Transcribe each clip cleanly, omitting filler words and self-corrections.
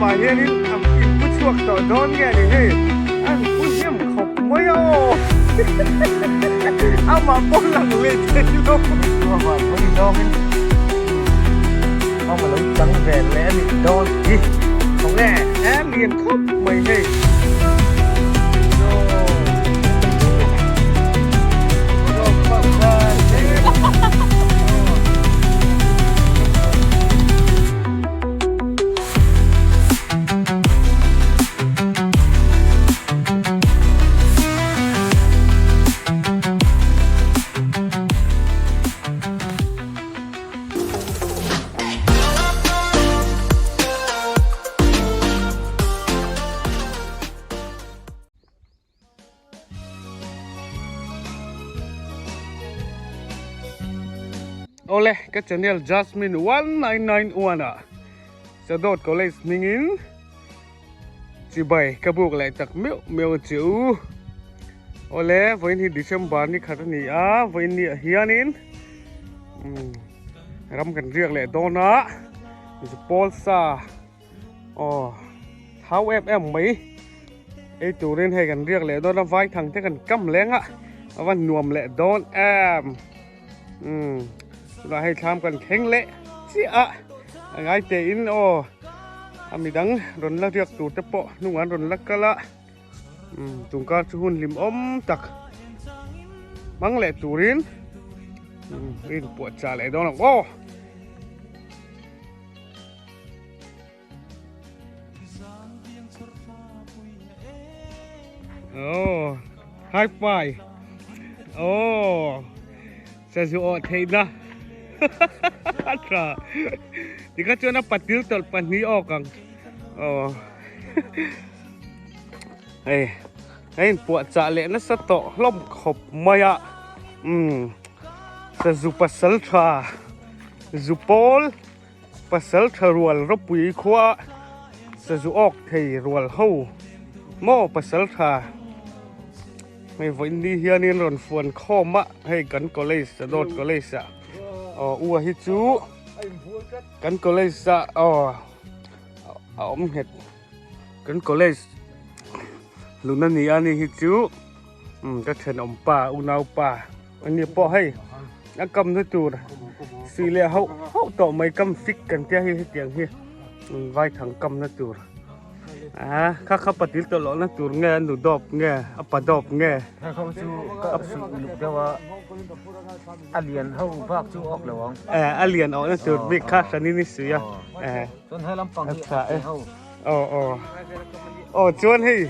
lamah hianin a inpu chhuak tawh dawn nge ni hei a inpu hnem khawp mai a aw amah pawh lang leh thei lo. Awm a lo chang ve leh a nih dawn hi khawnge a lian khawp mai hei. Awle ka channel Jasmine 1991 ah Sadawt College hmingin chibai ka buk leh tak meuh meuh a che u. Awle vawiin hi December ni khat a ni a vawiin ni ah hianin ram kan riak leh dawn a Zupawl sa aw thau em em mai ei turin hei kan riak leh dawn a vaithang te kan kam leng a a va nuam leh dawn em umm tunah hei thlam kan thleng leh chiah a a ngai te in aw a midang rawn la riak tur te pawh hnungah an rawn la kal a umm tungkar chu hun hlim awm tak hmang leh turin umm inpuahchah leh dawn ang aw. Oh, high five. Oh, sazu aw theihna. A tha. Tikha chuan a patil tawlh pahnih awk ang. Oh. Hei, hei inpuahchah leh nasa tawh hlawm khawp mai a. Um, sazu pasal tha. Zupawl pasal tha rual ropui khua sazu awk thei rual ho maw pasal tha hei vawiin ni hianin rawn fuan khawm a hei kan college Sadawt college ah aw ua hi chu kan college ah aw a awm nghet kan college luna ni a ni hi chu ka thenawm pa unaupa. Ani pawh hei a kamna tur sih leh hauh hauh tawh mai kam fik kan tia hi hetiang hi vaithang kamna tur a kha kha patil tawh lohna tur nge a nu dawp nge a pa dawp nge he ho chu ka suih uluk deuh a a lian ho bak chu awk lo ang e a lian awhna tur bik kha hranin i suih a e chuan he lampang hi a ho aw aw aw chuan hei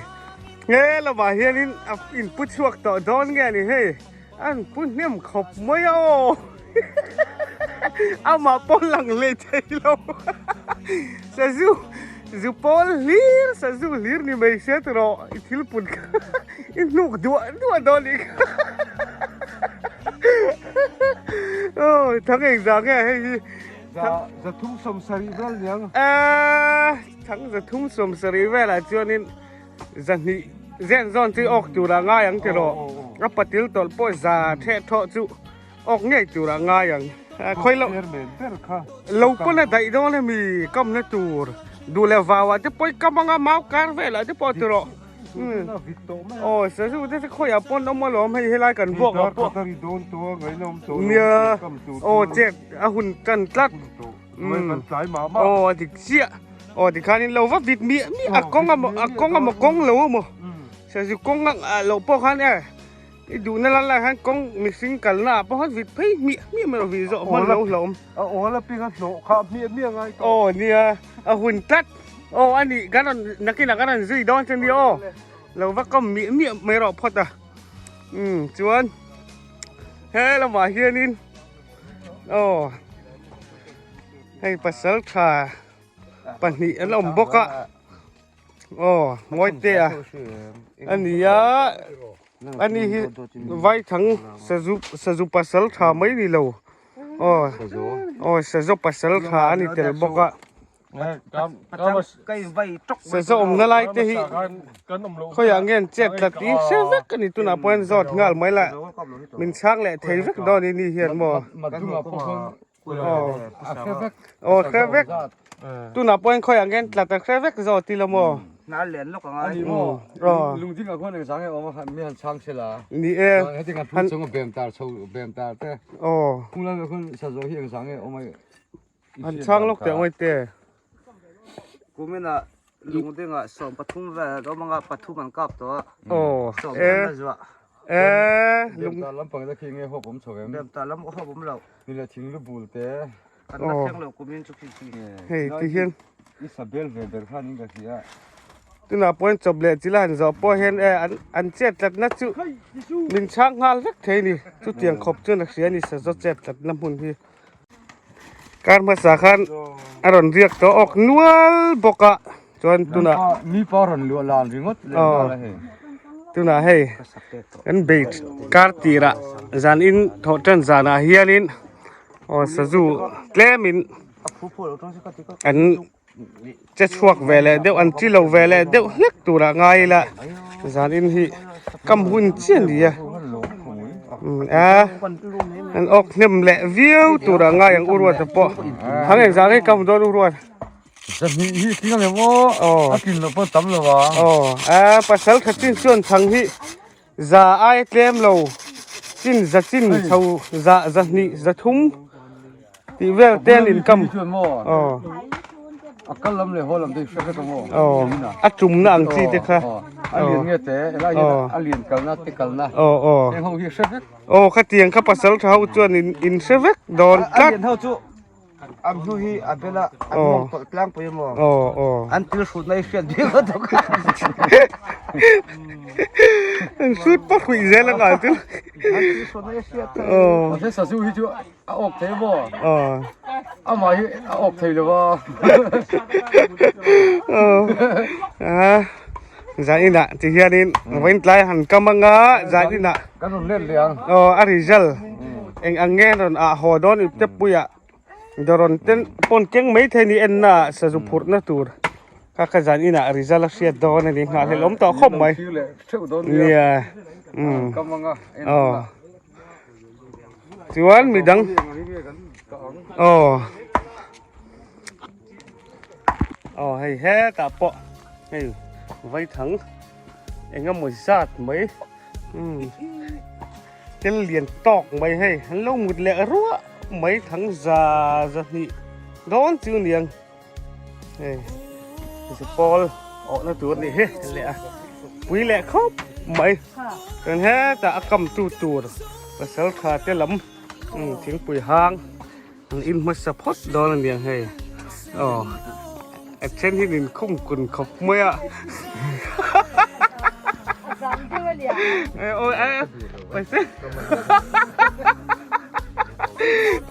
He lamah hianin a inpu chhuak tawh dawn nge a ni hei a inpu hnem khawp mai a aw amah pawh lang hlei thei lo sazu zu pawl hlir sazu hlir ni mai se tur aw i thil pun kha i hnuk duah duah dawn nih kha aw thang eng zah nge hei hi 370 vel niang thang 370 velah chuanin Zahnih zen zawn chu awk turah ngai ang tiraw a patil tawlh pawh za theh thawh chu awk ngei turah ngai ang khawi lo lo pawn a daih dawn hemi kamna tur duh leh vauah te pawh i kam anga mau kar velah te pawh tiraw aw sazu te chu khawiah pawn awm alawm hei helai kan vuak ah pawh nia aw chet a hun tan tlat aw a dik chiah. Aw tikhanin lo va vit miah miah a kawng amaw a kawng amaw kawng lo amaw sazu kawng ah loh pawh khan e i duhna lai lai khan kawng mihring kalna ah pawh khan vit phei miah miah mai rawh vih zawh hman lo hlawm. A awl a ping a hnawh kha miah miah ngai tawh. Aw nia a hun tlat aw a nih kan rawn nakinah kan rawn zui dawn che nia aw lo va kawm miah miah mai rawh phawt a umm chuan he lamah hianin aw hei pasal tha. pahnih an awm bawk a aw ngawi te a a ni a ani hi vaithang sazu sazu pasal tha mai ni lo aw aw sazu pasal tha a ni tel bawk a sazu awmna lai te hi khawiah nge an chet tlat tih hre vek a ni tunah pawh hian zawt nghal mai la min chhang leh thei vek dawn a ni hian maw. Aw hre vek. Tunah pawh hian khawiah nge tlat a hre vek zawk ti lo maw? Hna lian lawk a ngai. Ani maw? Aw. Lungding ah khuan engzang nge awm a mi han chhang se la. Ni e. Heti kan phul chung a bem tar chho bem tar te. Aw. Phung lam ah khuan sazaw hi engzang nge awm a. Han chhang lawk teh angawi te. Kuminah lungding ah 13 vel an awm anga pathum an kap tawh a. Aw. Sawm E. an la zuah. E. Bem tar lampang te khi nge hawp awm chho em? Bem tar lam hawp awm lo. Ni le thing lu bul te. Kan la thleng lo kumin chu khi khi. Hei ti hian. I sabel ve ber khan in ka hria. Tunah pawhin chawp leh chila han zawh pawh hian e an an chet tlatna chu min chhang nghal vek thei a ni. Chutiang khawp chuan a hria a ni sazaw chet tlatna hmun hi. Kar hmasa khan a rawn riak tawh awk nual bawk a chuan tunah Mi pa rawn luah lan ringawt leh nghal a hei. Tunah hei kan bei kar tirah zan in thawh tan zanah hianin aw sazu tlemin an che chhuak ve leh deuh an chi lo ve leh deuh hlek turah ngai ila zan in hi kam hun chiah a ni a a an awk hnem leh viau turah ngai ang u ruata pawh thang engzah nge kam dawn u ruat. Zahnih hi tling ang em aw a tlin loh pawh tam lo a. Aw a pasal kha chin chuan thang hi za ai tlem lo chin za chin chho za zahnih zathum tih vel te an inkam aw a kal lam leh haw lam te hre vek ang aw aw a tumna ang chi te kha a lian nge te helai hian a lian kalna te kalna aw aw heng ho hi hre vek aw khatiang kha pasal tha ho chuan in in hre vek dawn tlat A lian ho chu An hnu hi a bel a, an mawng tawlh tlangpui emaw? An thil hrutna hi hriat bik a dawk a. An hrut pawh hruih zel a ngal chu. An thil hrutna hi hriat a. Mahse sazu hi chu a awk thei emaw? Amah hi a awk thei lo a. Zan inah ti hianin vawiin tlai han kam anga zan inah. Kan rawn let leh ang. Aw a result eng ang nge rawn ah haw dawn ip te puiah dawrawn ten pawn keng mai thei ni en na ah sazu phurh na tur kha kha zan inah result a hriat dawn a ni nghahhlelh awm tawh khawp mai. Nia umm aw chuan midang aw. Aw hei hetah pawh hei vaithang eng emaw zat mai umm tel lian tawk mai hei an lo mut leh ruah mai thang za zahnih dawn chu niang hei zapawl awhna tur a nih hi leh a pui leh khawp mai chuan hetah a kam tu tur pasal tha te lam umm thingpui hang. An in hmasa phawt dawn a niang hei aw a then hi nin khum kun khawp mai a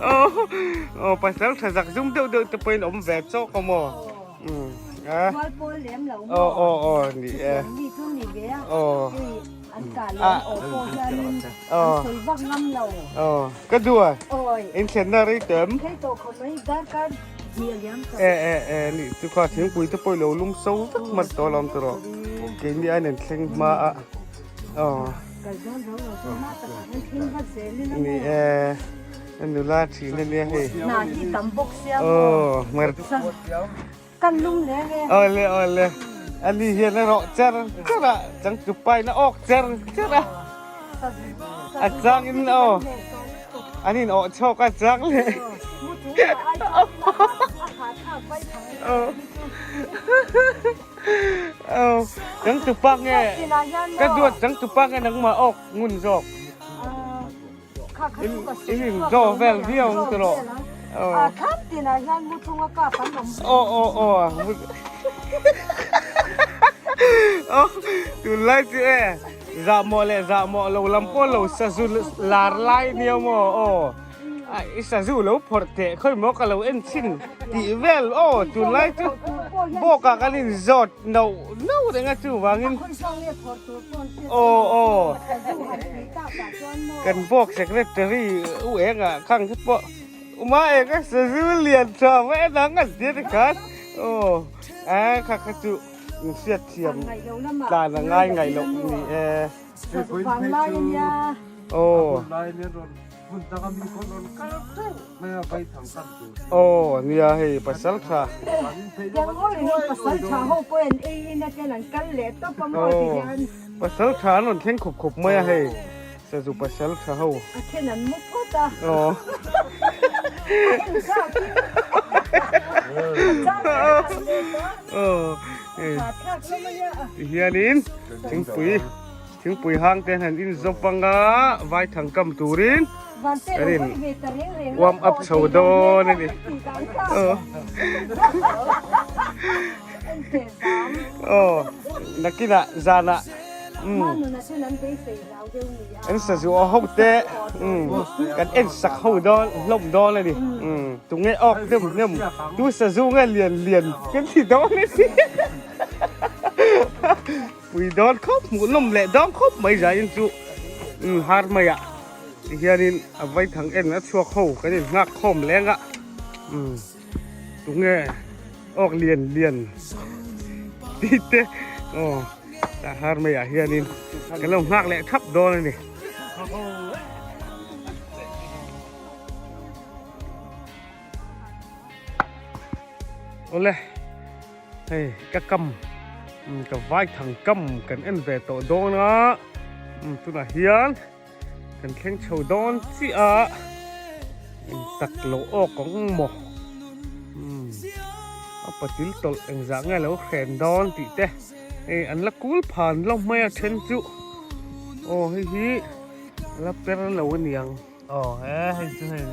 aw aw pasal tha zak zum deuh deuh te pawhin awm ve chawk a maw a aw aw aw ni e aw aw Ka duh a, in thlenna rei tem. E e e ni chu kha thingpui te pawh i lo lum so vek hman tawh alawm tawh rawh. Keini a nen thleng hma a. Aw. Ni e, a nula thin a nia hei. Aw, hmar. Awle awle, ani hian a rawh cher cher a, changtupa in a awk cher cher a, a chang in aw, an in awh chhawk a chang leh aw, changtupa nge ka duat changtupa nge nangmah awk ngun zawk. In in zo vel viau ang tawh. A thlam tinah hian mu chunga kap an awm. Aw aw aw. Aw tunlai chu e zahmawh leh zahmawh lo lam pawh lo sazu lar lai nia maw aw. I sazu lo phawrh teh khawi maw ka lo en chhin tih vel aw tunlai chu bawkah kan in zawt no no reng a chuvangin aw aw kan bawk secretary u engah khang te pawh uma eng a sazu lian tha va en ang an tia tikhan aw a kha kha chu in hriat thiam tlan a ngai ngaih loh ni e aw. Hmun danga mi pawn rawn kal teuh mai a vai thang tam tur. Aw nia hei pasal tha. Tiang ngawi rengin pasal tha ho pawh an ei in aten an kal leh tawp a maw ti hian. Pasal tha an rawn thleng khup khup mai a hei sazu pasal tha ho. A then an mu phawt a. Aw. Aw. Ti hianin thingpui. Thingpui hang te han in zawp anga vai thang kam turin kan in warm up chho dawn a ni. Aw nakinah zanah an sazu aw ho te kan en sak ho dawn hlawm dawn a ni. Tunge awk hnem hnem tu sazu nge lian lian kan ti dawn a ni. Pui dawn khawp hmuh nawm leh dawn khawp mai zaiin chu umm har maiah ti hianin a vaithang en a chhuak ho kan in nghak khawm leng a umm tunge awk lian lian tih te aw tah har maiah hianin kan lo nghak leh thap dawn a ni. Awle. Hei ka kam ka vai thang kam kan en ve tawh dawn a tunah hian kan thleng chho dawn chiah a eng tak lo awk ang maw a patil tawlh engzah nge lo hren dawn tih te hei an la kul phan lo mai a then chu aw hei hi a la per lo aniang aw he hei chu hei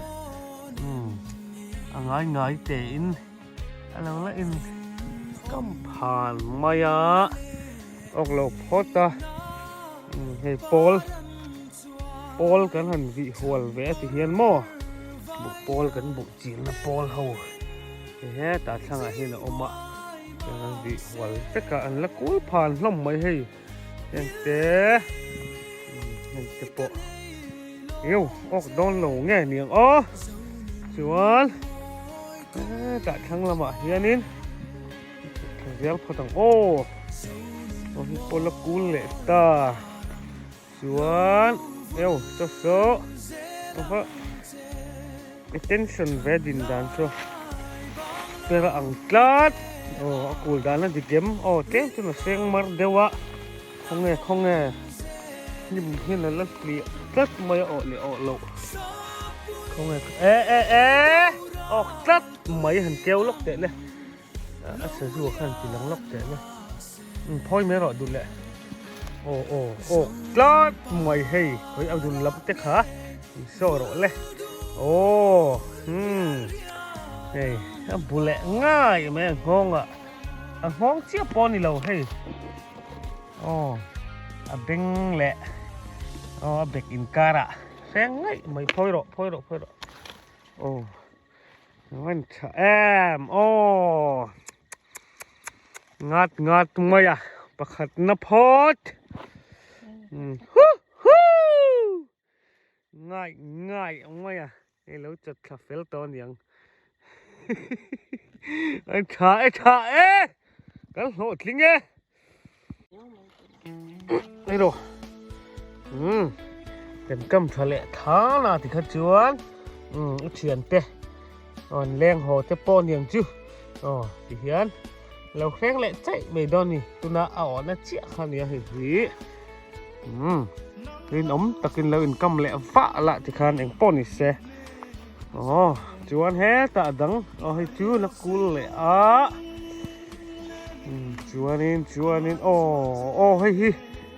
a ngai ngai te in. A lo la in kam phan mai a awk lo phawt a hei pawl pawl kan han vih hual ve a ti hian maw buh pawl kan buh chilna pawl ho hei hetah thlangah hian a awm a kan han vih hual vek a an la kul phan hlawm mai hei heng te heng te pawh eu awk dawn lo nge niang aw chuan hetah thlang lamah hianin zel phawt ang aw aw hi pawh la kul leh ta chuan eu saw saw aw attention ve din dan chu pera ang tlat aw a kul dan a dik em aw tlem chuan a seng mar deuh a khawnge khawnge hnim hian a la hliah tlat mai a awh leh awh loh khawnge e e e awk tlat mai han keu lawk teh le a sazu khan ti lang lawk teh le phawi mai rawh duh leh aw aw aw tlat mai hei khawi a dun lam te kha saw rawh le aw hmm hei a bu leh ngai mai a nghawng ah a nghawng chiah pawh a ni lo hei aw a beng leh aw a bek inkar ah hreng ngaih mai phawi rawh phawi rawh phawi rawh aw. Ngan tha em aw ngat ngat mai a pakhat na phawt hu hu ngai ngai mai a hei lo chat thla fel tawh aniang an tha e tha e kan hlawhtling e. Hei umm kan kam tha leh than a tikha chuan umm u thian te an leng haw te pawh aniang chu aw ti hian lo hreng leh chaih mai dawn a ni tuna a awhna chiah kha ania hei hi umm rinawm takin lo inkam leh vah lah tikhan eng pawh ni se aw chuan hetah dang aw hei chu la kul leh a. Chuanin chuanin aw aw hei hi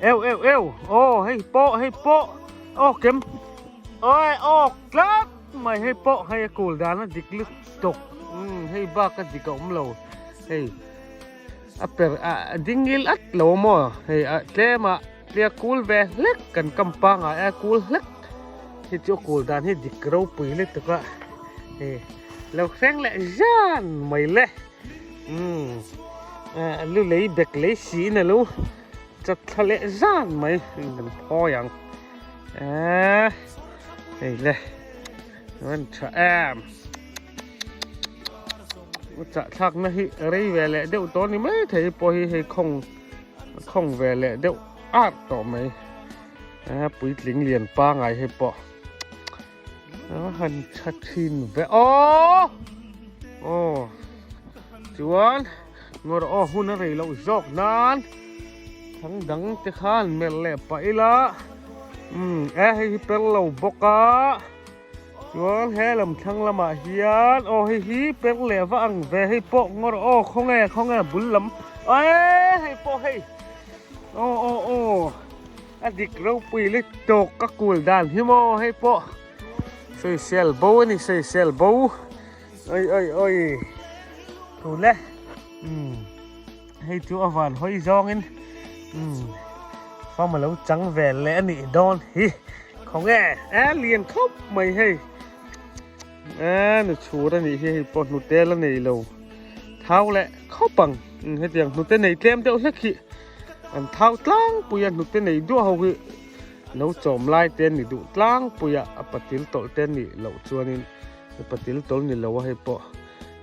eu eu eu aw hei pawh hei pawh aw kem oi aw tlat mai hei pawh hei a kul dan a dik lutuk umm hei bak a dik a awm lo hei a per a ding ngil at lo maw hei a tlem ah tia kul ve hlek kan kam pangai a kul hlek hi chu a kul dan hi dik ropui lutuk a hei lo thleng leh zan mai le. Umm lu lei bek lei siin a lo chat thla leh zan mai kan phawi ang eee hei le an tha em a chah thlak na hi rei ve leh deuh tawh ni mai thei pawh hi hei khawng khawng ve leh deuh art tawh mai puitling lian pangai hei pawh. A han tha thin ve aw aw chuan ngawr aw hun a rei loh zawk nan thang dang te khan melh leh pah ila umm e hei hi per lo bawk a chuan he lam thlang lamah hian aw hei hi per leh va ang ve hei pawh ngawr aw khawnge khawnge bul lam e hei pawh hei aw aw aw. A dik ropui lutuk ka kul dan hi maw hei pawh sawisel bo a ni sawisel bo oi oi oi thu le umm hei chu a van hawi zawngin umm fam a lo chang vel leh a nih dawn hi khawnge e lian khawp mai hei e nu chhur a nih hi hei pawh hnute la nei lo thau leh khawp ang hetiang hnute nei tlem deuh hlek hi. An thau tlangpui a hnute nei duah ho hi lo chawm lai te an ni duh tlangpui a, a patil tawlh te an nih loh chuanin a patil tawlh ni lo a hei pawh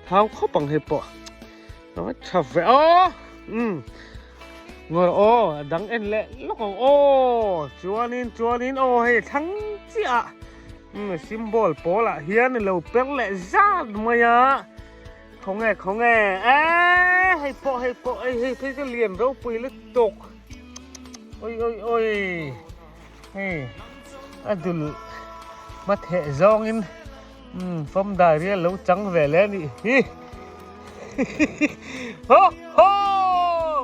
thau khawp ang hei pawh a va tha ve aw umm ngawr aw a dang en leh lawk ang aw chuanin chuanin aw hei thlang chiah umm symbol pawl ah hian a lo per leh zat mai a. Khawnge khawnge e hei pawh hei pawh ei hei phei chu lian ropui lutuk oi oi oi hei a dul hma theh zawngin umm fawm dai rial lo chang ve le a nih hi ho ho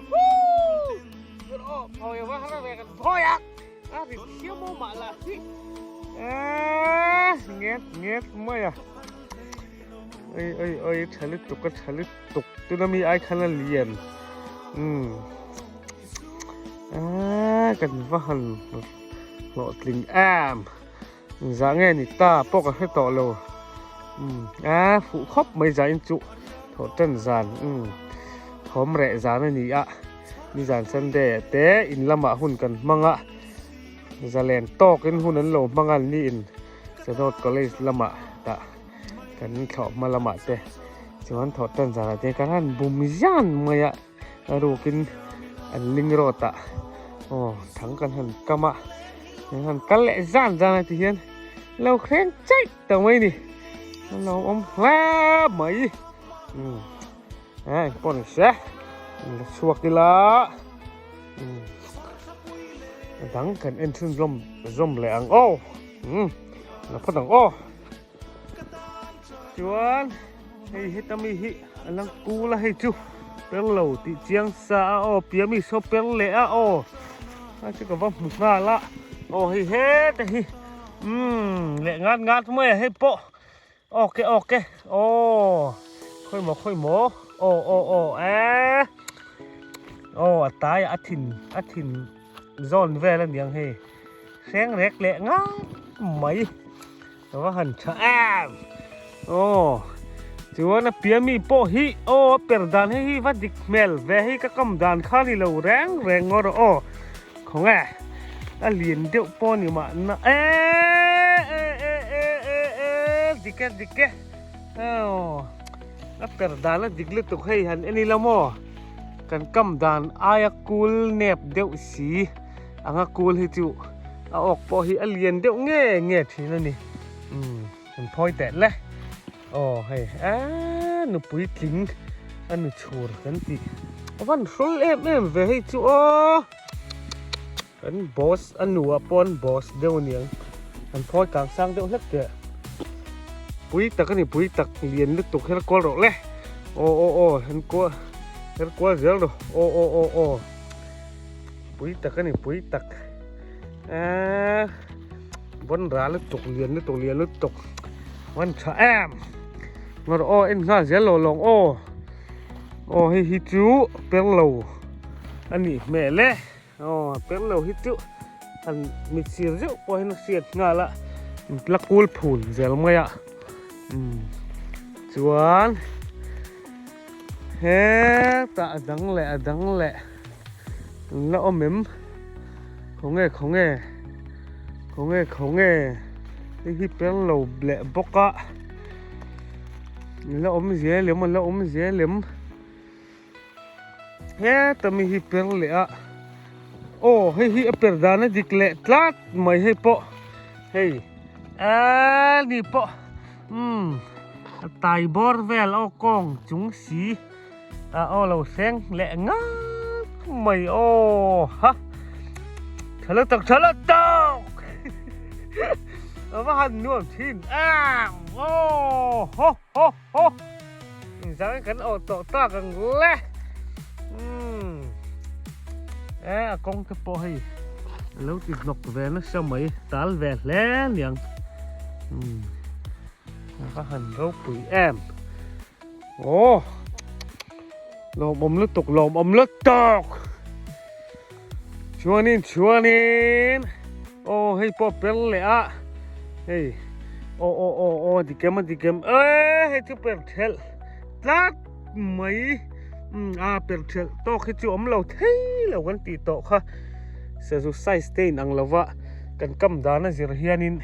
huu aw phawi a va har ve kan phawi a a ri thiam aw mah lah hi e nget nget mai a. Oi oi oi tha lutuk a tha lutuk tuna mi ai khan a lian umm aaa kan va han hlawhtling em zah nge ni ta pawh ka hre tawh lo umm aaa fuh khawp mai zah in chu thawh tan zan umm thawm reh zan a ni a nizan sunday ah te in lamah hun kan hmang a zalen tawkin hun an lo hmang a an ni in Synod College lamah tah kan thlawh hma lamah te chuan thawh tan zanah te kan han bum zan mai a a rukin an ling rawt ah aw thang kan han kam a kan han kal leh zan zan a ti hian lo hreng chaih ta mai ni a lo awm hle mai umm eh engpawh ni se la chhuak ila umm a dang kan en chhun zawm zawm leh ang aw. Umm la phawt ang aw chuan hei heta mi hi a lang kul a hei chu per lo tih chiang sa a aw pia mi saw per leh a aw a chu ka va hmu nghal a aw hei heta hi umm leh ngat ngat mai a hei pawh okay okay aw khawi maw khawi maw aw aw aw eh aw a tai a thin a thin zawn vel a niang hei. Hreng rek leh ngat mai ka va han tha em aw chuan a pia mi pawh hi aw a per dan hei hi va dik hmel ve hei ka kam dan kha ni lo reng reng ngawt rawh aw khawnge a lian deuh pawh ni mah na e e e e e e dik e dik e aw a per dan a dik lutuk hei han en ila maw kan kam dan aia kul nep deuh si. Anga kul hi chu a awk pawh hi a lian deuh nge nge thin a ni. Umm kan phawi teh le. Aw hei eee nupui tling a nu chhur kan tih. A van hrawl em em ve hei chu aw. Kan boss a nu ah pawh an boss deuh a niang. An phawi kang sang deuh hlek teh. Pui tak a ni pui tak lian lutuk her kual rawh le. Aw aw aw an kual her kual zel rawh aw aw aw aw. Pui tak a ni pui tak eee vawn ra lutuk lian lutuk lian lutuk vawn tha em ngawr aw en nghal zel lo lawng aw aw hei hi chu per lo a nih hmel e aw per lo hi chu han mit sir zeuh pawh hian a hriat nghal a la kul phun zel mai a umm chuan hetah a dang leh a dang leh. An la awm em? Khawnge khawnge khawnge khawnge hei hi per lo leh bawk a an la awm zel em an la awm zel em heta mi hi per leh a aw hei hi a per dan a dik leh tlat mai hei pawh hei. E ni pawh umm a tai bawr vel aw kawng chung si a aw lo hreng leh ngat mai aw ha tha lo tak tha lo tak a va han nuam thin em aw ho ho ho inzang in kan awh tawh tak ang le umm e a kawng te pawh hei a lo ti hnawk ve nasa mai tal ve hle niang umm a va han ropui em. Aw lawmawm lutuk lawmawm lutuk chuanin chuanin aw hei pawh per leh a hei aw aw aw aw dikem a dikem e hei chu per thelh tlat mai um a per thelh tawk hi chu awm lo thei lo kan tih tawh kha sazu size te in ang lova kan kam dan a zir hianin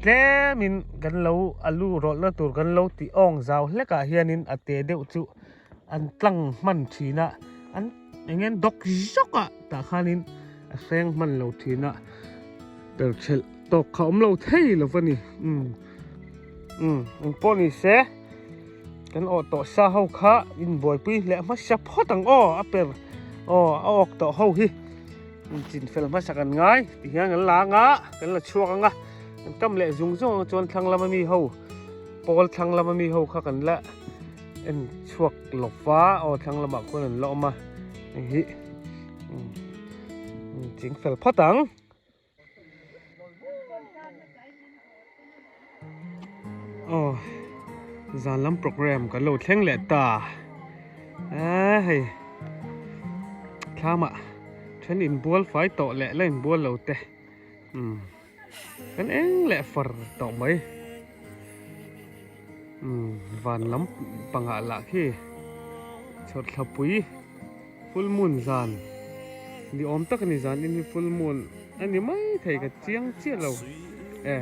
tlemin Kan lo a lu rawlhna tur kan lo tih awng zau hlekah hianin a te deuh chu an tlang hman thin a, an eng nge dawk zawk ah tah khanin a hreng hman lo thin a, perthelh tawk kha awm lo thei lo va ni. Umm umm eng pawh ni se kan awh tawh sa ho kha inbuaipui leh hmasa phawt ang aw a per aw a awk tawh ho hi. Chin fel hmasa kan ngai ti hian kan la anga kan la chhuak anga kan kam leh zung zung ang chuan thlang lama mi ho pawl thlang lama mi ho kha kan la en chhuak lo va aw thlang lamah khuan an la awm a hei hi ching fel phawt ang. Aw zan lam program kan lo thleng leh ta a hei thlamah then inbual fai tawh leh la inbual lo te umm kan eng leh far tawh mai umm van lam pangah lah khi chhawrthlapui. Full moon zan ni awm tak a ni zan in hi full moon a ni mai thei ka chiang chiah lo e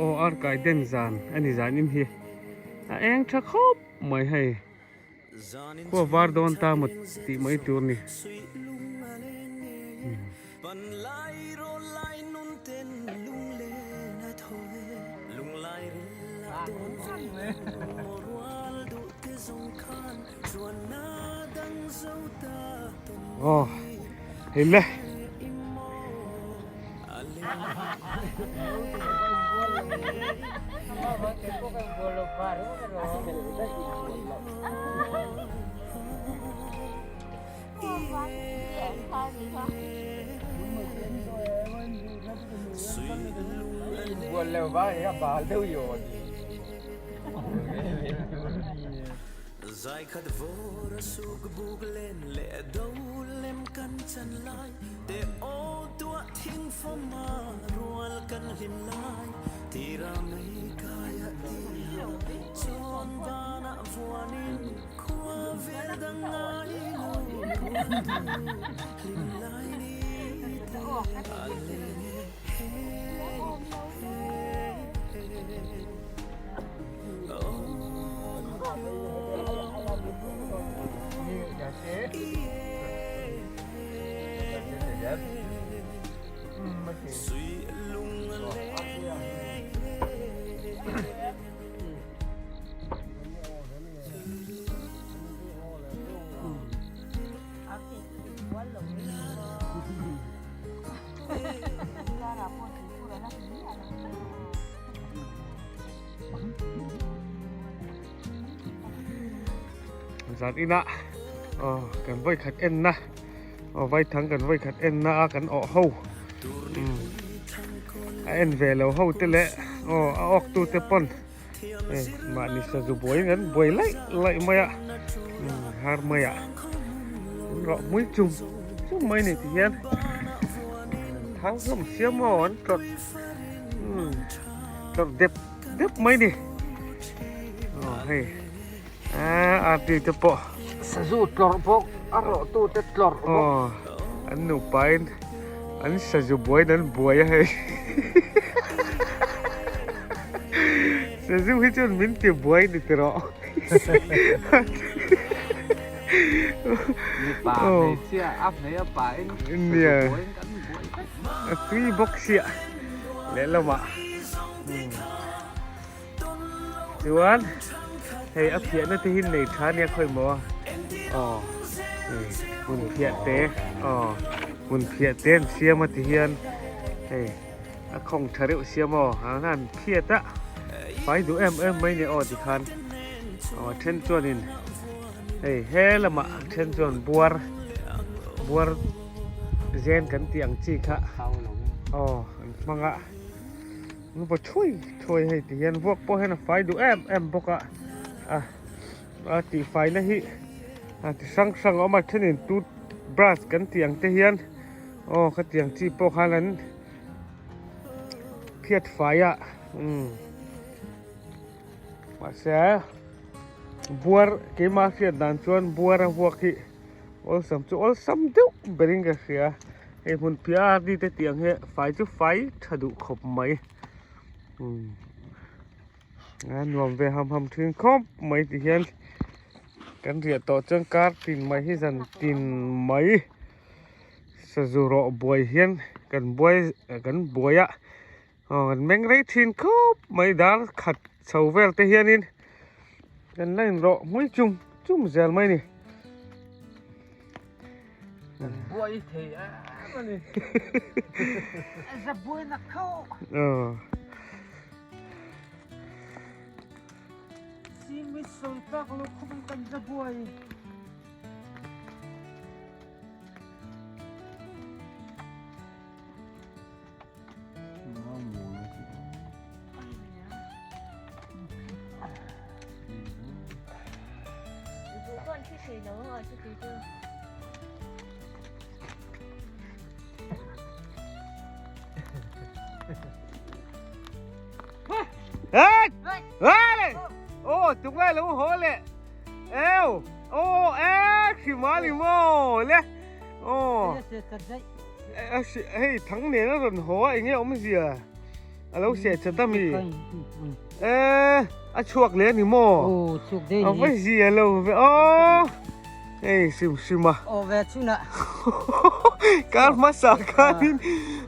aw arkai den zan a ni zan in hi a eng tha khawp mai hei khua var dawn ta maw tih mai tur ni. Aw hei le. Zan inah aw kan vawi khat en na aw vaithang kan vawi khat en na a kan awh ho a en ve lo ho te leh aw a awk tu te pawn hei mahni sazu buai in an buai laih laih mai a har mai a an rawh hmui chum chum mai ni ti hian thang hlawm siam aw an tlawrh tlawrh dep dep mai ni aw hei a arti te pawh sazu tlawrh bawk a rawh tu te tlawrh bawk aw an nupa in an sazu buai in an buai a hei sazu hi chuan min ti buai ni ti rawh mipa hmeichhia a hmei a pa in sazu buai in kan buai vek a tui bawk sia lehlamah. Chuan hei a phiahna te hi nei tha nia khawi maw aw hei hmun phiah te aw hmun phiah te an siam a ti hian hei a khawng tha reuh siam aw ah khan an phiat a fai duh em em mai nia aw tikhan aw a then chuanin hei he lamah a then chuan buar buar zen kan tih ang chi kha aw an hmang a. Nupa thui thui hei ti hian vuak pawh hian a fai duh em em bawk a a a tih faina hi a ti hrang hrang a awm a thenin tooth brush kan tih ang te hian aw khatiang chi pawh khan an phiat fai a umm mahse buar keimah hriat dan chuan buar a vuak hi awlsam chu awlsam deuh berin ka hria hei hmun piah a ri te tih ang hi fai chu fai tha duh khawp mai umm a nuam ve ham ham thin khawp mai ti hian kan riah tawh chuan kar tin mai hi zan tin mai sazu rawh buai hian kan buai kan buai a aw kan meng rei thin khawp mai dar khat chho vel te hianin kan la inrawh hmui chum chum zel mai a ni. Buai thei em a ni. Za buai na kho. Aw. Si mi sol tak lo khum kan za buai. Ô chúng ai lo haw leh eo ô e khi ma li maw le ô hei thang nen a rawn haw a enge awmzia a lo seh chat a mi e a chhuak leh a ni maw a va zia lo ve aw hei hrim hrim a aw ve chhunah kar hmasa khanin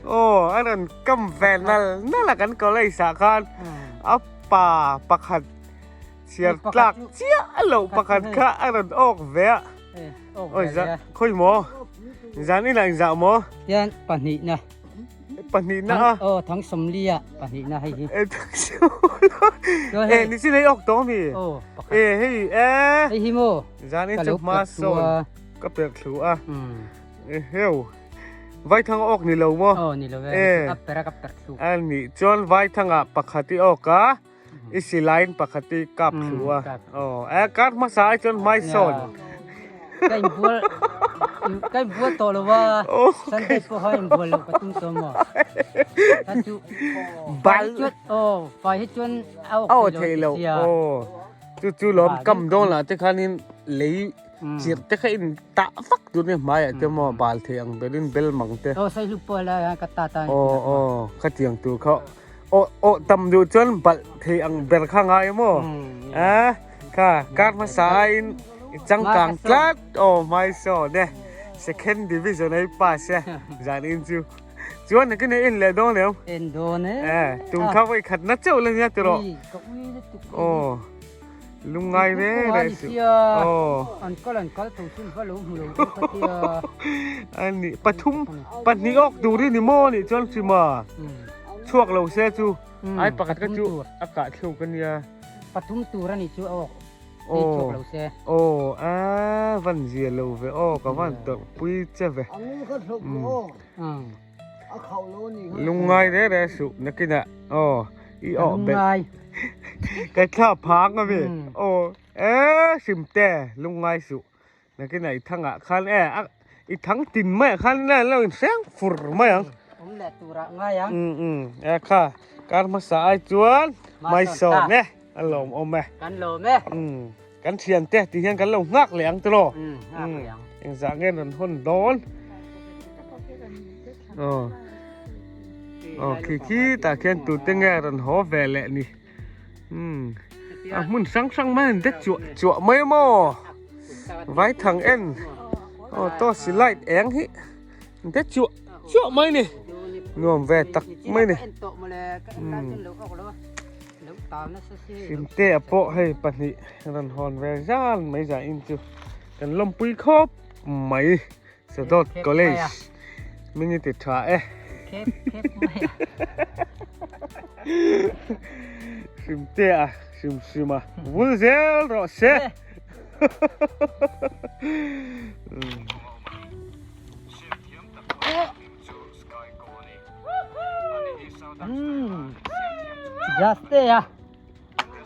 aw a rawn kam ve nal nal a kan college ah khan a pa pakhat chhiar tlak chiah loh pakhat kha a rawn awk ve a. Oi za khoi maw zan ina in za maw hian pahnihna pahnihna a aw thang sawmlia pahnihna hei hi e thang sawmlia e ni sin hei ok tawng mi aw pakhat e hei e hei hi maw zan in chu hma sawn ka per thlu a e heu vai thang ok ni lo maw aw ni lo e a per a ka per thlu a ni chuan vai thanga pakhat i ok a I silaiin pakhat i kap thlu a. Aw, e kar hmasa ai chuan hmai sawn. Ka inbual ka inbual tawh lo a. Sunday pawh kha inbual loh ka tum tawh maw. Ka chu bal chuan aw fai hi chuan a awk thei lo. Aw, chu chu lawm kam dawn lah te khanin lei chirh te kha in tah vak tur nia hmaiah te maw bal thei ang berin bel mang te. Aw sai hlu pawh lai ka ta ta. Aw aw khatiang tur kha Aw aw tam duh chuan balh thei ang ber kha ngai maw? A kha kar hmasa aiin i changkang tlat aw hmai sawn e second division a i pass e zan in chu chuan nakin hei en leh dawn em? En dawn e. E tun kha vawi khat na chauh la nia tiraw? Aw lungngai re re su. Aw an kal an kal tho chun va lo hmu lo ka tia. Ani pathum pahnih awk tur hi ni maw nih chuan hrima. Chhuak lo se chu ai pakhat kha chu a kah thluk a nia. Pathum tur a nih chu a awk hi chhuak lo se. Aw a van zia lo ve aw ka van tawrh pui che ve. Lungngai re re suh nakinah aw i awh belh. Ka thla phang a mi aw e hrimte lungngai suh. Nakinah i thangah khan e a i thang tin maiah khan le lo in hreng fur mai ang. Awm leh turah ngai ang. Um um e kha kar hmasa ai chuan mai sawn e a lawm awm e. Kan lawm e. Um kan thian te ti hian kan lo nghak leh ang tiraw. Um nghak leh ang. Engzah nge rawn hawn dawn. Aw aw khi khi tah khian tute nge rawn haw ve leh ni. Umm a hmun hrang hrang mai an det chuah chuah mai maw vai thang en aw tosi light eng hi an det chuah chuah mai ni nuam ve tak mai ni umm. Simtea pawh hei pahnih rawn hawn ve zan mai zah in chu kan lawmpui khawp mai Sadawt College hming i ti tha e. Simtea hrim hrim a vul zel rawh se. Jaste a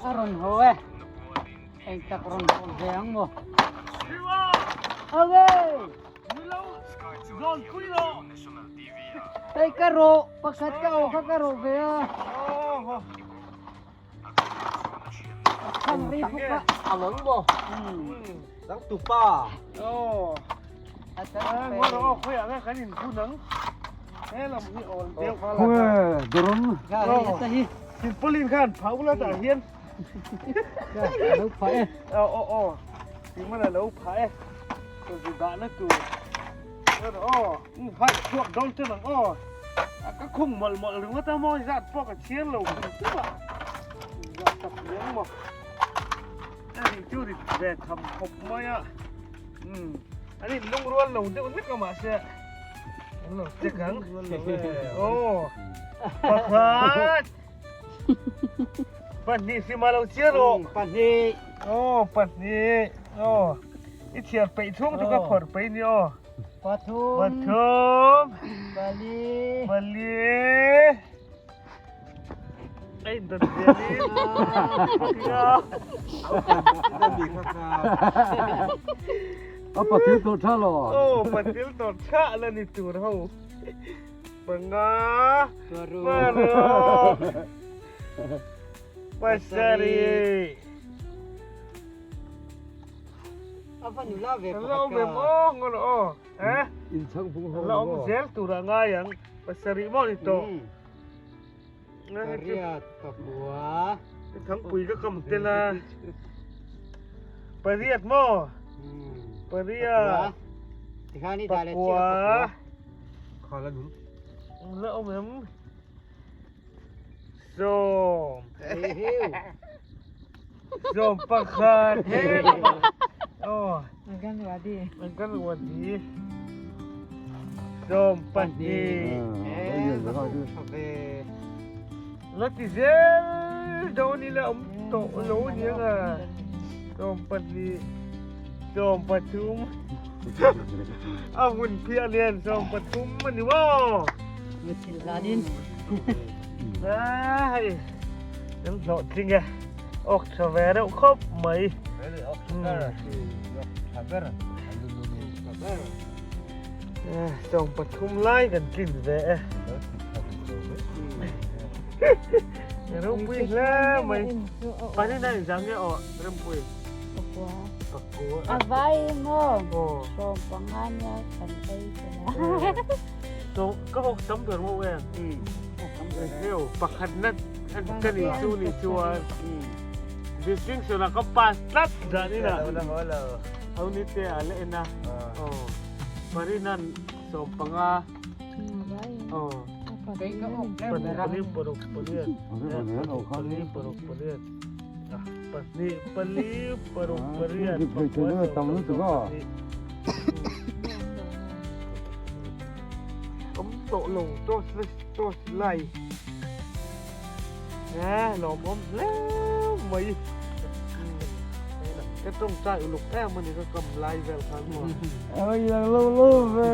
a rawn haw e eng tak rawn haw ve ang maw Awe Hei ka rawh pakhat ka awh kha ka rawh ve a Thang ri bawk a A mang maw Dang tupa Aw Silpaulin khan phah ula tah hian lo phah e aw aw aw timana lo phah e sazu dahna tur aw hai chhuak dawn ten ang aw ka khung mawlh mawlh ringawt a maw zat pawh ka chhiar lo hrim hrim a zat tak liang maw a nih chu rit ve tham khawp mai a. Umm an in lungrual lo deuh hlek a mahse an lo check ang aw pakhat pahnih hrima lo chiar rawh pahnih aw pahnih aw i chhiar peih chhung chu ka phawrh peih ni aw pathum pathum pali pali A in dan zel in A patil tawh tha lo. Aw patil tawh tha la ni tur ho. Panga paruk pasarih. A va nula ve pakhat ka. La awm em aw ngawt aw. Eh? In chhang phung ho. La awm zel tur a ngai ang. Pasarih maw ni tawh. Pariat pakua. Thangpui ka kam tel a. Pariat maw? Pariat. Pakua. Khala nung. La awm em? Sawm. Sawm pakhat. Oh. Ang wadi. Ang wadi. Sawm pahnih. La ti zel dawn ila awm tawh lo aniang a. Sawm pahnih. Sawm pathum. A hun phiah lian sawm pathum a ni maw. Thil zanin. Hei kan hlawhtling e. Awk tha ve reuh khawp mai. Sawm pathum lai kan tlin ve e. Ropui hle mai. Panin a inzang nge aw Rempui? Pakua. Pakua. A vai maw? Sawm panga nia kan ei tela. So ka hawk tam ber maw em? Heo pakhat na ka ni chu ni chuan distinction a ka pass tlat dan ina. Ho ni te a le ena. Oh. Parinan 15. Oh. Pali paruk pariat. Pali paruk pariat. Pahnih pali paruk pariat pakua sawm Awm tawh lo torch torch lai eh lawmawm hle mai ka tawngtai uluk em a ni ka kam lai vel khan maw Oi lang lo lo ve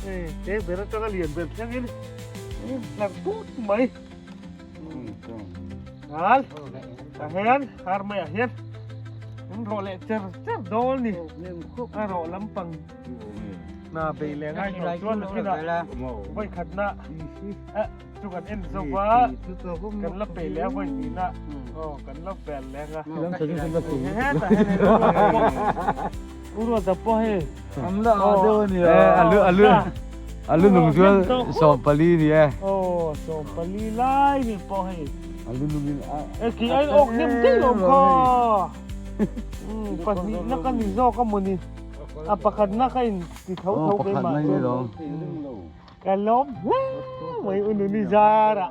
Hei te ber atanga lian ber thleng in lang tut mai Al tah hian har mai ah hian an rawh leh cher cher dawn ni a rawh lampang hna bei leh ngai tawh chuan nakinah vawi khatna chu kan en zo va kan la peih leh a vawi hnihna aw kan la vel leng a hetah hian U Ruata pawh hei A lu nung chuan 14 ni e. Aw 14 lai ni pawh hei. A lu nung in a. E khi ai awk hnem daih lo kha. Pahnihna ka ni zawk a mawni. A pakhat na ka in ti tho tho keimah chu. Ka lawm hle mai u nuni zara.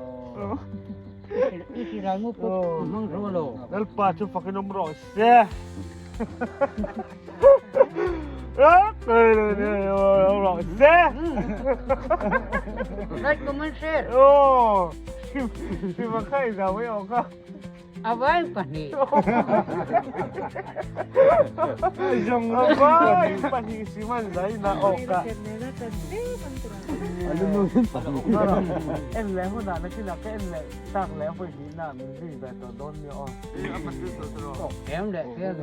Lalpa chu fakin awm rawh se. Rawh se. Like comment share. Oh. Siva khai za wei o ka. Avai pahnih. Avai pahnih siman zai na awk a. En leh hunah nakinah ka en leh tak leh vawi hnihna min zui ve tawh dawn nia aw. Em leh tel.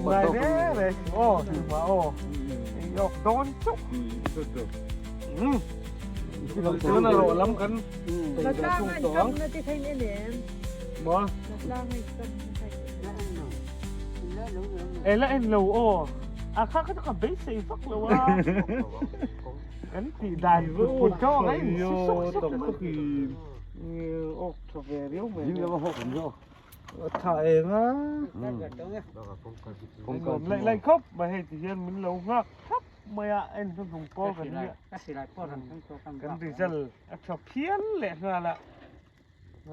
Ngai reng reng aw hlimah aw. Ei awk dawn chauh. Tuna rawh lam kan peih ve thung tawh ang. Maw? E la en lo aw. A kha kha chu ka beisei vak lo a. Kan tih dan put put kha ang a in si sawk sawk mai. Awk tha ve riau mai. Tha eng a. Nuam laih laih khawp mai hei ti hian min lo nghak thap. Mai a en hnuhnung pawl kan nia kan result a tha phian leh nghal a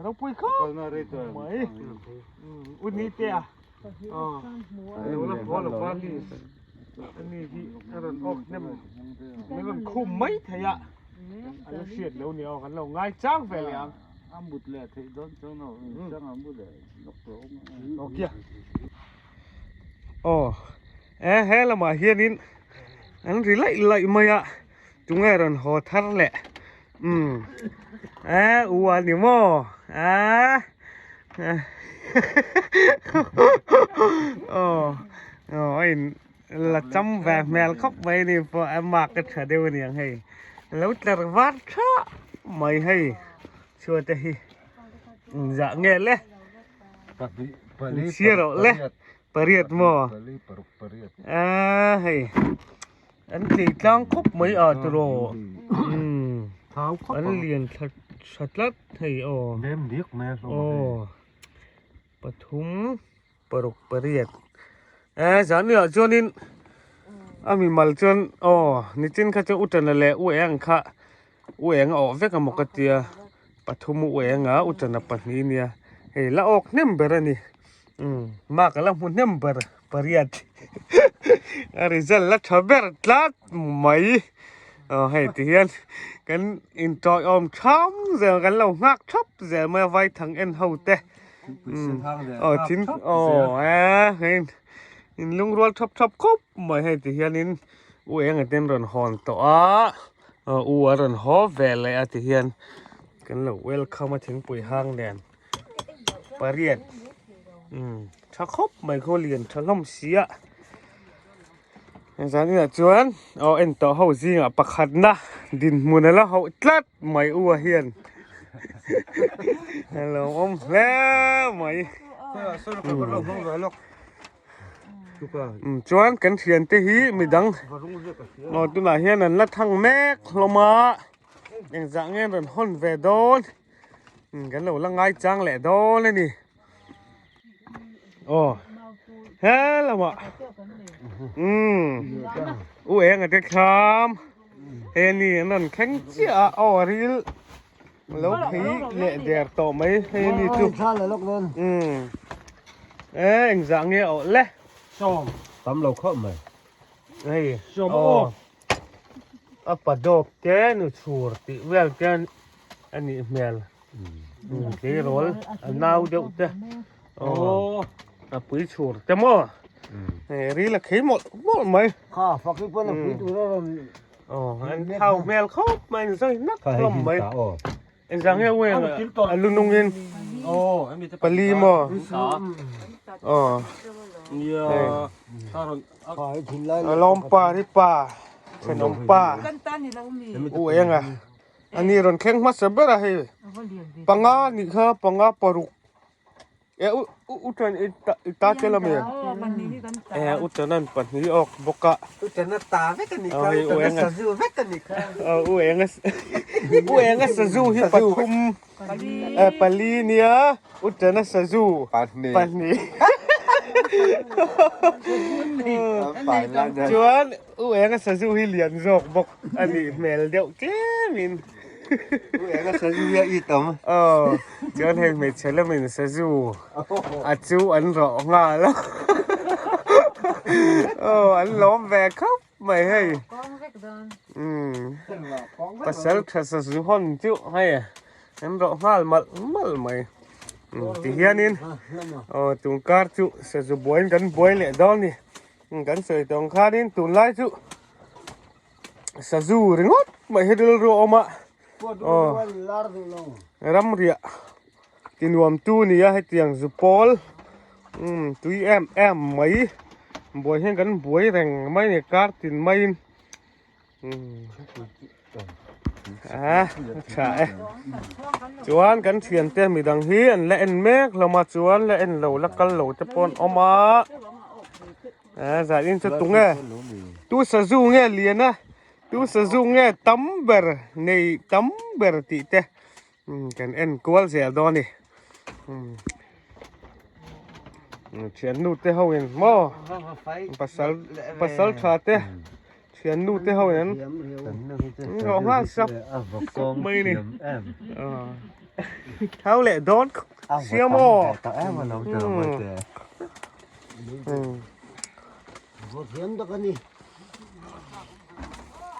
ropui khawp mai u ni te a lo la haw lo va ni ani hi a rawn awk hnem min rawn khum mai thei a a la hriat lo ni aw kan lo ngai chang ve leh ang a mut leh theih dawn chuan a mu leh lawk tawh awm a aw E he lamah hianin an ri laih laih mai a tunge rawn haw thar leh umm e u a ni maw a aw aw a in la cham ve hmel khawp mai a ni pawh a mark a tha deuh a niang hei lo tlar var thah mai hei chhuat te hi engzah nge le chhiar rawh le. Pariat maw? Aaa hei an tlei tlang khawp mai a tiraw umm an lian thla tha tlat hei aw aw pathum paruk pariat eh zaniah chuanin a mimal chuan aw nichin kha chu utana leh u eng kha u eng a awh vek a maw ka tia pathum u eng a utana pahnih nia hei la awk hnem ber a ni. Umm mark a la hmu hnem ber pariat a result la tha ber tlat mai aw hei ti hian kan intawiawm tham zel kan lo nghak thap zel mai a vaithang en ho te umm aw thing aw e hei in lungrual thap thap khawp mai hei ti hianin u eng aten rawn hawn tawh a aw u a rawn haw ve leh a ti hian kan lo welcome a thingpui hang nen. Pariat umm tha khawp mai khaw lian tha hlawm si a zaninah chuan aw en tawh ho zingah pakhatna dinhmun a la hauh tlat mai u a hian a lo awm hle mai umm chuan kan thiante hi midang aw tunah hian an la thang mek hlawm a engzah nge an rawn hawn ve dawn. Kan lo la ngai chang leh dawn a ni. Aw he lamah umm u eng a te thlam he ni an rawn thleng chiah a aw a ril lo phei leh der tawh mai hei ni chu umm e engzah nge awh le tam lo khawp mai hei aw a pa dawk te nu chhur tih vel te a nih hmel tleirawl a nau deuh te aw a pui chhur te maw ril a khei mawlh mawlh mai kha fak hi pawn a pui tur a rawn aw an thau hmel khawp mai an zawi nak hlawm mai engzah nge uiang a lu nung in pali maw aw a lawmpa hi pa thenawmpa u enga. A ni rawn thleng hmasa ber a hei panga nih kha panga paruk e u u tan i ta i ta tel a mi e u tan an pahnih awk bawk a u tan a ta vek a ni kha u tan a sazu vek a ni kha u eng a u eng a sazu hi pathum e pali nia u tan a sazu pahnih. Chuan u enga sazu hi lian zawk bawk a nih hmel deuh tlemin. U enga sazu hi a it awm. Aw chuan hei hmeichhe lamin sazu a chu an rawh nghal a. Aw an lawm ve khawp mai hei. Umm pasal tha sazu hawn chu hei an rawh nghal malh malh mai. Ti hianin aw tun kar chu sazu buaiin kan buai leh dawn a ni kan sawi tawng khanin tunlai chu sazu ringawt mai hi rilru a awm a aw ramriah ti nuam tu a ni a hetiang zu pawl umm tui em em mai buai hian kan buai reng mai a ni kar tin maiin. A tha e chuan kan thiante midang hi an la en mek hlawm a chuan la en lo la kal lo te pawh an awm a a zah in chu tunge tu sazu nge lian a tu sazu nge tam ber nei tam ber tih te kan en kual zel dawn a ni thiannu te ho in maw pasal pasal tha te thiannu te ho in an rawh nghal sap sap mai a ni thau leh dawn siam aw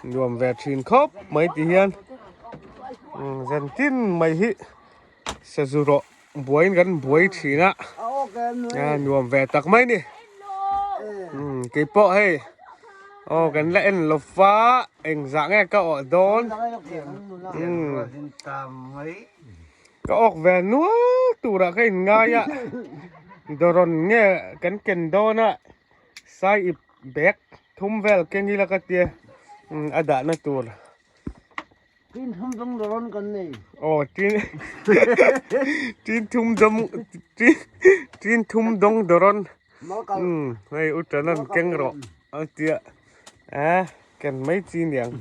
Nuam ve thin khawp mai ti hian zan tin mai hi sazu rawh buaiin kan buai thin a a nuam ve tak mai ni keipawh hei aw kan la en lo va engzah nge ka awh dawn ka awk ve nual turah ka inngai a dawrawn nge kan ken dawn a. Sai ip bag thum vel keng ila ka tia a dahna tur. Tin thum dawng rawn kan nei. Aw tin tin thum dawng tin tin thum dawng dawrawn. Um hei u tanan keng rawh a tia a ken mai chi niang.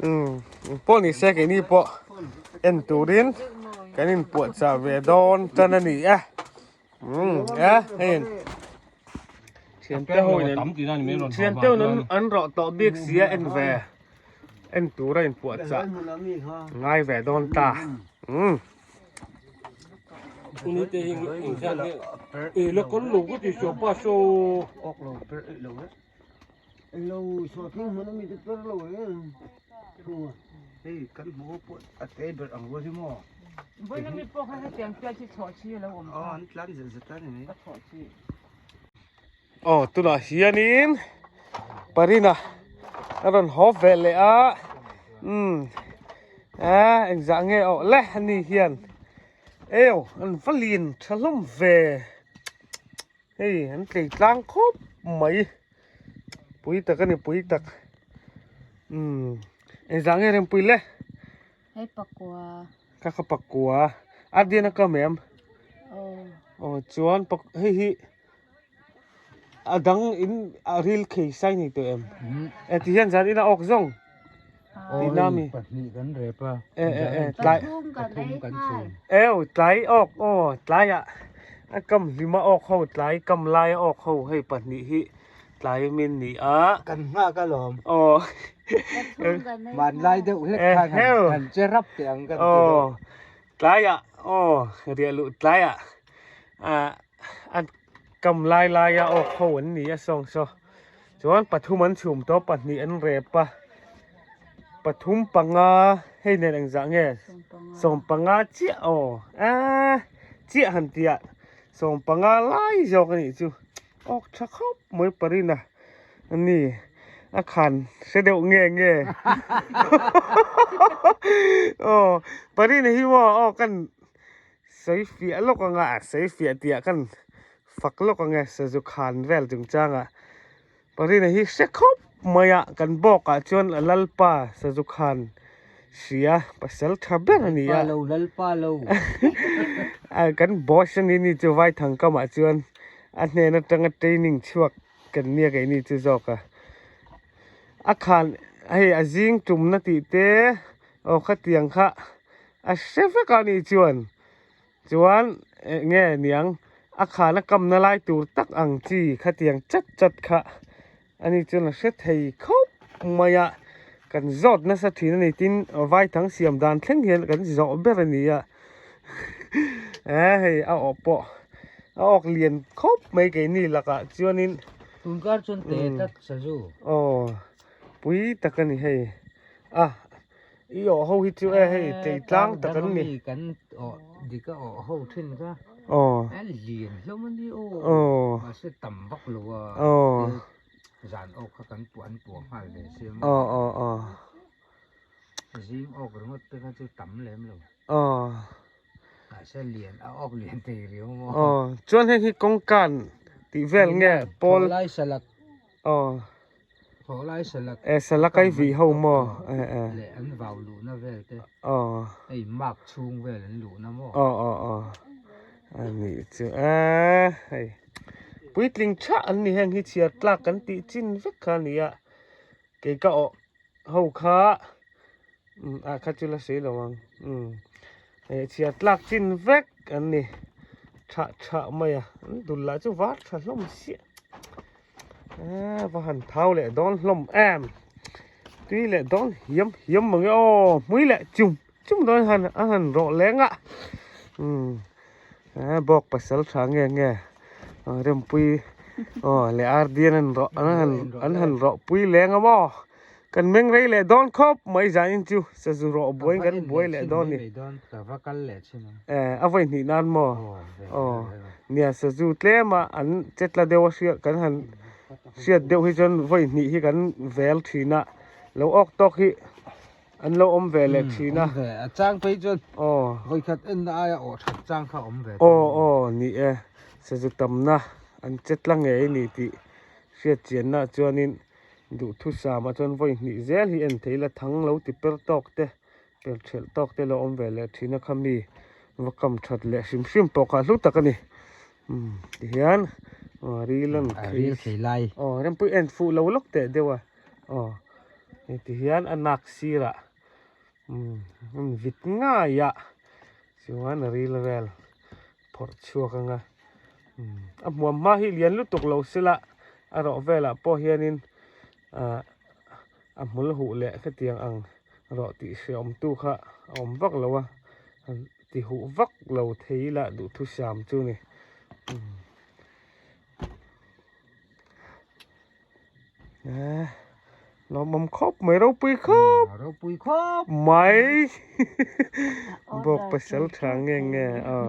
Um pawh ni se keini pawh en turin kan inpuahchah ve dawn tan a ni e. Um e hei thiante ho in thiante ho in an rawh tawh bik si a en ve en tur a inpuah chah ngai ve dawn ta um Aw tunah hianin Parina a rawn haw ve leh a umm a engzah nge awh le ani hian eo an va lian tha hlawm ve. Hei an tlei tlang khawp mai pui tak a ni pui tak umm engzah nge rempui le hei pakua ka kha pakua a dian a kam em aw chuan pak hei hi a dang in a ril khei sai ni tawh em e ti hian zan in a awk zawng tihna mi pahnih kan rep a e e e tlai pathum kan chhum eu tlai awk aw tlaiah a kam hlima awk ho tlai kam laia awk ho hei pahnih hi tlai min ni a kan nghak alawm aw hmanlai deuh hlek khan han che rap teh ang kan ti deuh aw tlaiah aw riah luh tlaiah ah a kam lai laia awk ho an ni a sawng saw Chuan pathum an chhum tawh pahnih an rep a pathum panga hei nen engzah nge sawmpanga chiah aw aaa chiah han tih ah sawmpanga lai zawk a nih chu awk tha khawp mai parina a ni a khan hre deuh nge nge aw parina hi maw aw kan sawi fiah lawk anga a sawi fiah tih ah kan fak lawk ange sazu khan vel chungchangah Parina hi hre khawp mai a kan bawk ah chuan a lalpa sazu khan hria pasal tha ber a ni a lalpa lo kan boss a ni ni chu vaithang kamah chuan a hnen atanga training chhuak kan nia keini chu zawk a a khan hei a zing tumna tih te aw khatiang kha a hre vek a ni chuan. Chuan eng nge niang A khana kamna lai tur tak ang chi khatiang chat chat kha ani chuan a hre thei khawp mai a, kan zawt nasa thin a ni tin vaithang siam dan thleng hian kan zawh ber a ni a e hei a awh pawh a awk lian khawp mai keini lakah chuanin Tunkar chuan te tlat sazu. Aw pui tak a ni hei a. I awh ho hi chu e hei chei tlang tak an ni. Kan awh dik a awh ho thin kha. Aw. A lian hlawm a ni aw. Aw. Mahse tam vak lo a. Aw. Zan awk kha kan puah an puah nghal ve sia maw. Aw aw aw. Zing awk ringawt te kha chu tam lem lo. Aw. Mahse lian a awk lian thei riau maw. Aw. Chuan heng hi kawngkan tih vel nge pawl. Thaw lai salak. Aw. Thawh lai salak. E salak ai vih ho maw? E e. Leh an vau luhna vel te. Aw. Hei mark chhung vel an luhna maw? Aw aw aw. A nih chu e hei. Puitling tha an ni heng hi chhiar tlak kan tih chin vek kha a ni a. Kei ka awh ho kha umm ah kha chu la sawi lo ang umm hei chhiar tlak chin vek an ni. Tha tha mai a an dul lah chu var tha hlawm siah. A va han thau leh dawn hlawm em tui leh dawn hiam hiam mang e aw hmui leh chum chum dawn han a han rawh leng a umm a bawk pasal tha nge nge rempui aw leh ardian an rawh an han an han rawh pui leng a maw kan meng rei leh dawn khawp mai zanin chu sazu rawh buai kan buai leh dawn ni e a vawi hnih nan maw aw nia sazu tlem a an che tla deuh a hriat kan han hriat deuh hi chuan vawi hnih hi kan vel thin a lo awk tawk hi an lo awm ve leh thin a a chang phei chuan aw vawi khat en na aia awh that chang kha awm ve aw aw ni e sazu tamna an che tla ngei a ni tih hriat chianna chuanin Duhthusama chuan vawi hnih zel hi en thei la thang lo ti per tawk te per thelh tawk te lo awm ve leh thin a kha mi va kam that leh hrim hrim pawh kha hlu tak a ni umm ti hian aw ril an a ril thei lai aw rempui en fuh lo lawk teh deuh a aw hei ti hian a nak sirah umm an vit ngai a chuan a ril vel phawrh chhuak anga a hmuam hma hi lian lutuk lo sela a rawh velah pawh hianin ah a hmul huh leh hetiang ang rawh tih hreawm tu kha a awm vak lo a ti huh vak lo thei ila duhthusam chu ni. Lawmawm khawp mai ropui khawp ropui khawp mai bawk pasal tha nge nge aw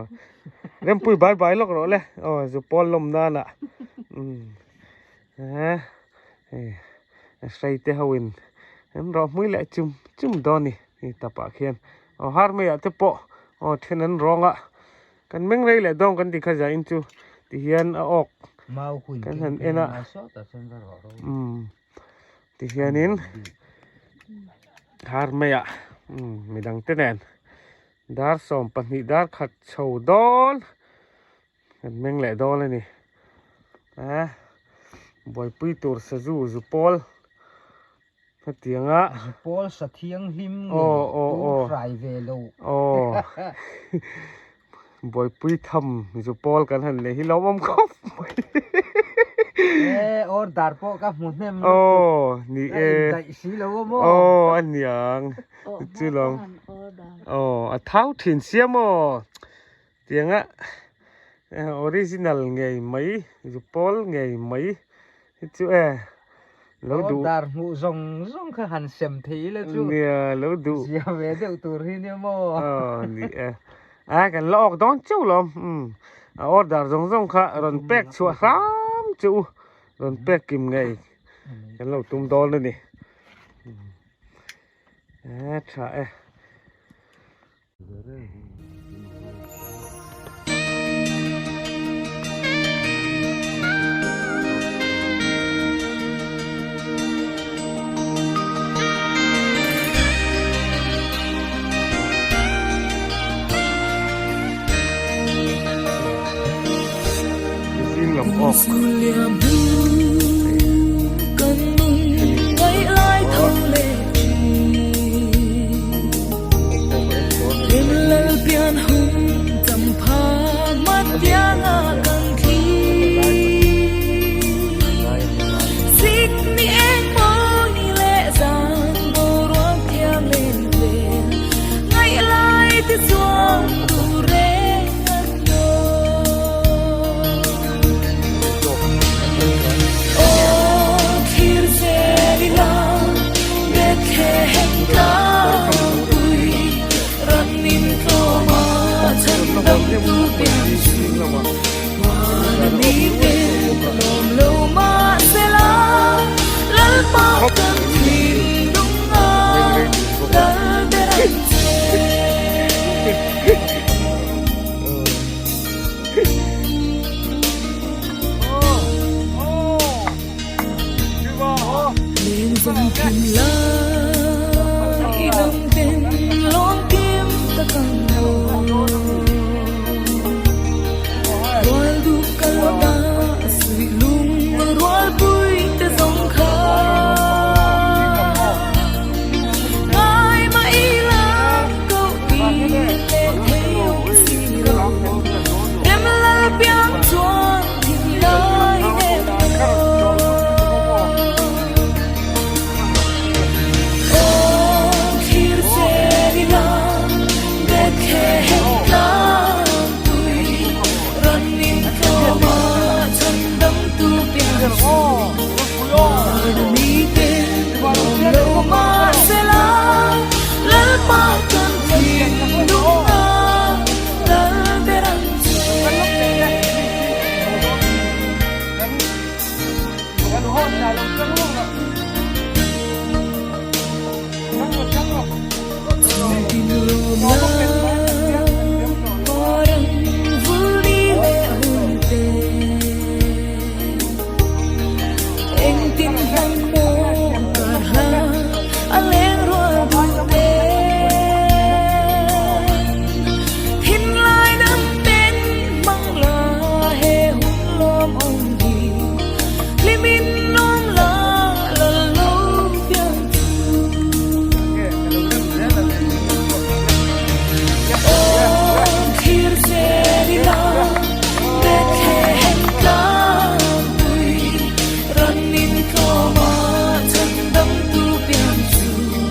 rempui bai bai lawk rawh le aw zu pawl lawm nan ah hei a hrai te ho in an rawh hmui leh chum chum dawn ni hei tapah khian aw har mai ah te pawh aw then an rawng a. Kan meng rei leh dawng kan ti kha zain chu ti hian a awk kan han en a umm ti hianin har mai ah umm midang te nen dar 12 dar khat chho dawn kan meng leh dawn a ni a buaipui tur sazu zu pawl. Hetianga. Pawl sa thianghlim nge tu hrai ve lo. Aw. Buaipui tham zu pawl kan han leh hi lo awm khawp mai. E order pawh ka hmu hnem lutuk. Aw ni e. Ka indaih si lo a maw. Aw a niang. Chu lo. Aw a thau thin sia maw. Tianga original ngei mai zu pawl ngei mai hi chu e lo duh Order hmuh zawng zawng kha han sem thei ila chu nia lo duh zia ve deuh tur hi nia maw aw ni e a kan la awk dawn chauh lawm umm a order zawng zawng kha rawn pek chhuah hram che u rawn pek kim ngei kan lo tum dawn a ni e tha e. Zing lam awk. Ma.